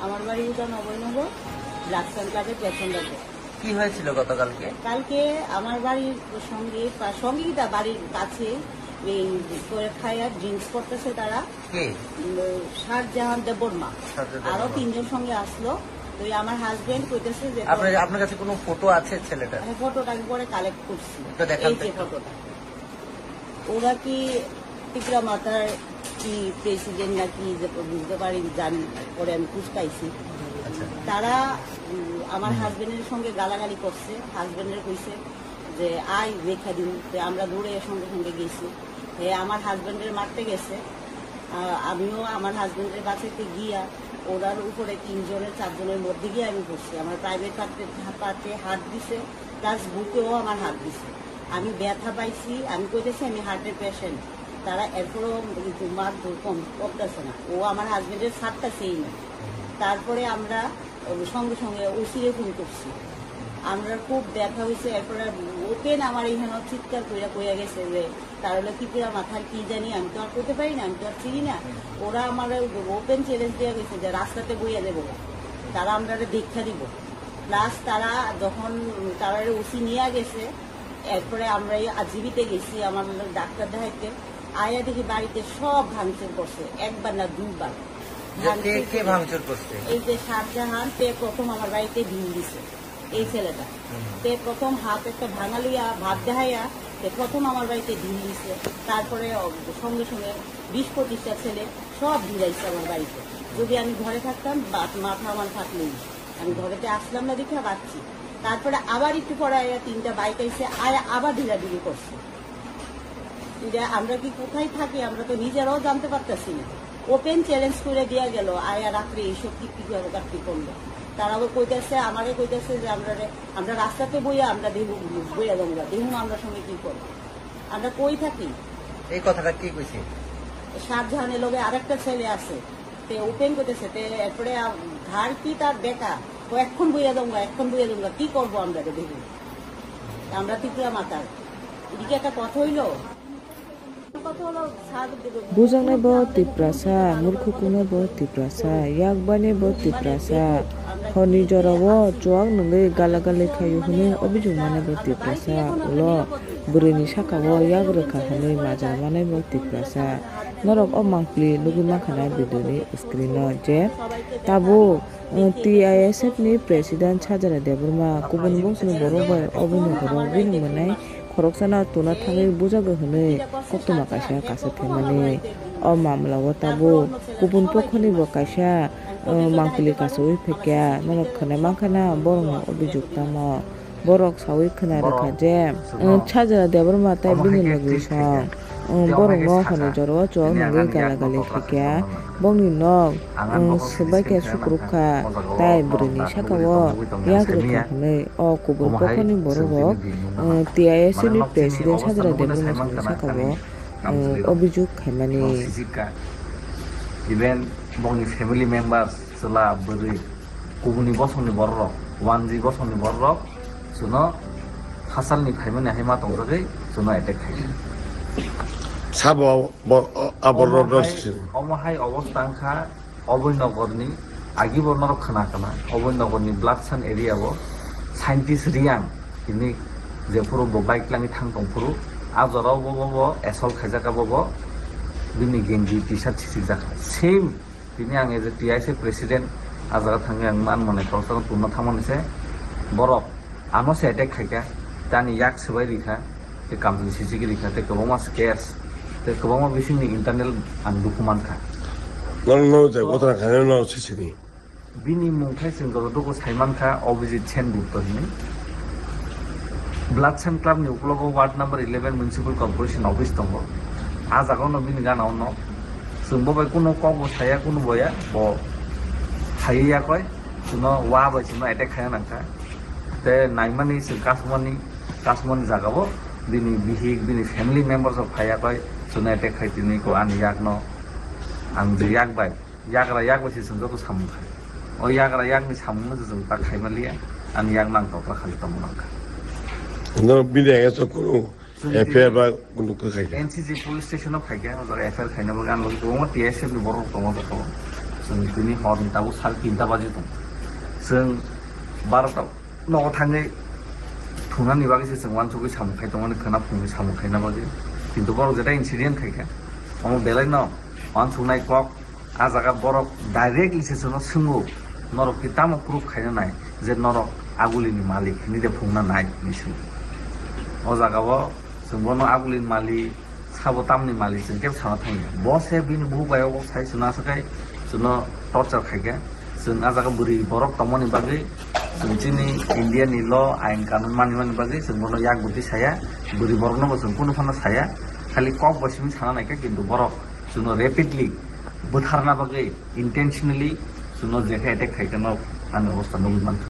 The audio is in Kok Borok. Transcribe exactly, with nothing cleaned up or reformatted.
আমার বাড়ি উজান অভয়নগর, ব্লাড সেন্টারের পেছন দিকে। কি হয়েছিল গতকালকে? কালকে আমার বাড়ির সঙ্গে, পা-, সঙ্গেই তা বাড়ির কাছে এই করে খায় আর ড্রিঙ্কস করতেছে তারা। কে? উম, শাহজাহান দেববর্মা। শাহজাহান আরো দেববর্মা। তিনজন সঙ্গে আসলো। তো এই আমার হাজবেন্ড কইতেছে যে আপনার, আপনার কাছে কোনো ফটো আছে ছেলেটার? হ্যাঁ, ফটোটা আমি পরে কালেক্ট করছি। একটু দেখান এই তো যে একটু। ফটোটা। ওরা কি ত্রিপুরা মাথার কি প্রেসিডেন্ট নাকি যে বুঝতে পারি, জানি, পরে আমি খুঁজ পাইছি। আচ্ছা। তারা, উম, আমার হুম। হাজবেন্ডের সঙ্গে গালাগালি করছে, হাজবেন্ডের কইছে যে, "আয়, দেখা দিন।" তো আমরা দৌড়ে সঙ্গে সঙ্গে গেছি। হে আমার হাজবেন্ডের মারতে গেছে, আহ, আমিও আমার হাজবেন্ডের বাঁচাইতে গিয়া ওরার উপরে তিনজনের, চারজনের মধ্যে গিয়ে আমি পড়ছি। আমার প্রাইভেট পার্টে, পার্টে হাত দিছে, প্লাস বুকেও আমার হাত দিছে। আমি ব্যথা পাইছি, আমি কইতেছি আমি হার্টের পেশেন্ট। তারা এরপরও কিন্তু মারধর কম করতেছে না। ও আমার হাজবেন্ডের সাতটা চেইন। তারপরে আমরা সঙ্গে সঙ্গে ওসিরে ফোন করছি। আমরা খুব ব্যথা হয়েছে। এরপরে ওপেন আমার এখানে চিৎকার কইরা কইয়া গেছে যে, "তার হলো ত্রিপুরা মাথার কি জানি, আমি তো আর করতে পারি না, আমি তো আর চিনি না।" ওরা আমার ওপেন চ্যালেঞ্জ দিয়ে গেছে যে, "রাস্তাতে বইয়া দেবো, তারা আমরা দীক্ষা দিব।" প্লাস তারা যখন তারা ওসি নিয়ে গেছে, এরপরে আমরা এই আরজিবিতে গেছি, আমার ডাক্তার দেখাইতে। আয়া দেখি বাড়িতে সব ভাঙচুর করছে, একবার না দুইবার। যে কে, ভাঙচুর কে করছে। ভাঙচুর করছে? এই যে শাহজাহান, তে প্রথম আমার বাড়িতে ঢিল দিছে, এই ছেলেটা। হুম। তে প্রথম হাত একটা ভাঙা লইয়া ভাত দেখাইয়া, তে প্রথম আমার বাড়িতে ঢিল দিছে। তারপরে সঙ্গে সঙ্গে বিশ পঁচিশটা ছেলে সব ভিড়াইছে আমার বাড়িতে। যদি আমি ঘরে থাকতাম, বা-, মাথা আমার ফাটলো। আমি ঘরেতে আসলাম না দেখে বাঁচছি। তারপরে আবার একটু পরে আয়া তিনটা বাইক আইছে, আয়া আবার ঢিলাঢিলি করছে। যে আমরা কি কোথায় থাকি, আমরা তো নিজেরাও জানতে পারতাছি না। ওপেন চ্যালেঞ্জ করে দেয়া গেল, আয়া রাত্রে এইসব কি, কি করে কাটতি করলো। তারা আবার কইতাছে, আমারে কইতাছে যে আমরা রে-, আমরা রাস্তাতে বইয়া, আমরা দেহু, বইয়া জমলা, দেহু আমরা সঙ্গে কি করবো, আমরা কই থাকি? এই কথাটা কি কইছে? শাহজাহানের লগে আরেকটা ছেলে আছে, তে ওপেন করতেছে, তে এরপরে আ-, ঘর কি তার বেকা, ও এখন বইয়া দমগা, এখন বইয়া দমগা, কি করবো আমরা রে দেখি? আমরা ত্রিপুরা মাতাল, এদিকে একটা কথা হইলো। Bujaknai bo Tiprasa, murkhukuknai bo Tiprasa, yakbainai bo Tiprasa, horni jorao chuak nungwi gala gali khaio hwnwi obijok manai bo Tiprasa, ulo bwrwini sakao yak rwkha hwnwi majra manai bo Tiprasa. Norok o mangpili nugwi mankha na video ni screen o je tabuk, uh, T I S F ni president Sajara Debbarma kubun bosongni borok bai oboni borok bini mwnai khoroksano tuna thangwi bujago hwnwi koktwma kaisa kasa phaimani. O mamla o tabuk kubun pokhoni bo kaisa, uh, mangpili kasawi phaikha norok khwnai mankha na borokni obijok tamo. Borok sawi khwna rwkha je, um, Sajara Debbarma tei bini logisong, um, borokno horni jorao chuak nungwi gala gali khaikha. Bongni nok, um, swbaikhe sukrukha, tei bwrwini sakao yak rwkha hwnwi o kubun pokhoni borok rok, um, T I S F ni president Sajara Debbarma sakao, um, obijok khaimani. Even bongni family members, chwla, bwrwi, kubuni bosongni bororok, one G bosongni bororok, chwno hasalni phaimani hai ma tongjagwi chwno attack khaikha. Sabo bo, a bororok omo hai, omo hai obostha wngkha Oboi Nogorni, agi bo norok khna khna, Oboi Nogorni Bloodsan area o scientist Riang hini jephuru bo bike langwi thang tongphuru, a jorao bo, bo, bo assault khaijak, bo, bo bini genji T-shirt sisik jak. Same Tini ang as a T I C president a jaga thangwi ang man mwnai khoroksa no tungna thangmani se borok ano se attack khaikha, tei ani yak swbai rikha, tei kamchwlwi sisiki rikha, tei kwbangma scares, tei kwbangma bisingni internal ang dukhu mankha. Nono je gotna khainai no sisini. Bini mung khai chwng joto dukhu sai mankha Abhijit Sen Gupta hinwi. Bloodsan Club ni uklogo ward number eleven municipal corporation office tongo. A jaga no bini gana o nok. Chwng bo bai kunu kok bo saya, kunu boya, bo phaiwi yakoi. Chwngno wa bai chwngno attack khaina nangkha. Te naimani chwng kasumani, kasumani jaga o bini bihik, bini family members rok phai yakoi. Chwngno attack khai tini ko ani yak no. Ang je yak bai. Yagra yak bai se chwng joto samung khai. O yagra yakni samungno se chwng ta khai manliya, ani yak nang tokla khali tongma nangkha. No bini age so kunu F I R ba kunu khe khai. N C G police station o khai khe, o jaga F I R khaina bagwi ani bagwi kwbangma T I S F ni borok tongo joto. Chwng tini horni tabuk sal tinta baji tong. Chwng barota nogo thangwi thunani bagwi se chwng uansugwi samung khai tongmani, khwna phungni samung khaina bagwi. Kintu borok jeta incident khaikha, omo belaino uansuknai kok. A jaga borok directly se chwngno swngo, "Norok ki tamo proof khaina nai je norok agulini malik hini de phungna nai?" hinwi swngo. O jaga o chwng bono agulini malik sabo tamni malik chwng kebo sana thangya. Bo se bini buhuk bai o sai chwna sakai chwngno torture khaikha. Chwng a jaga bwrwi borok tongmani bagwi chwng chini India ni law ain kanun manimani bagwi chwng bono yak bwtwi saya, bwrwi borokno bo chwng kunu phano saya, khali kok bo simi sana naikha, kintu borok chwngno rapidly bwtharna bagwi intentionally chwngno jekhe attack khaikha no ani obostha nugwi mankha.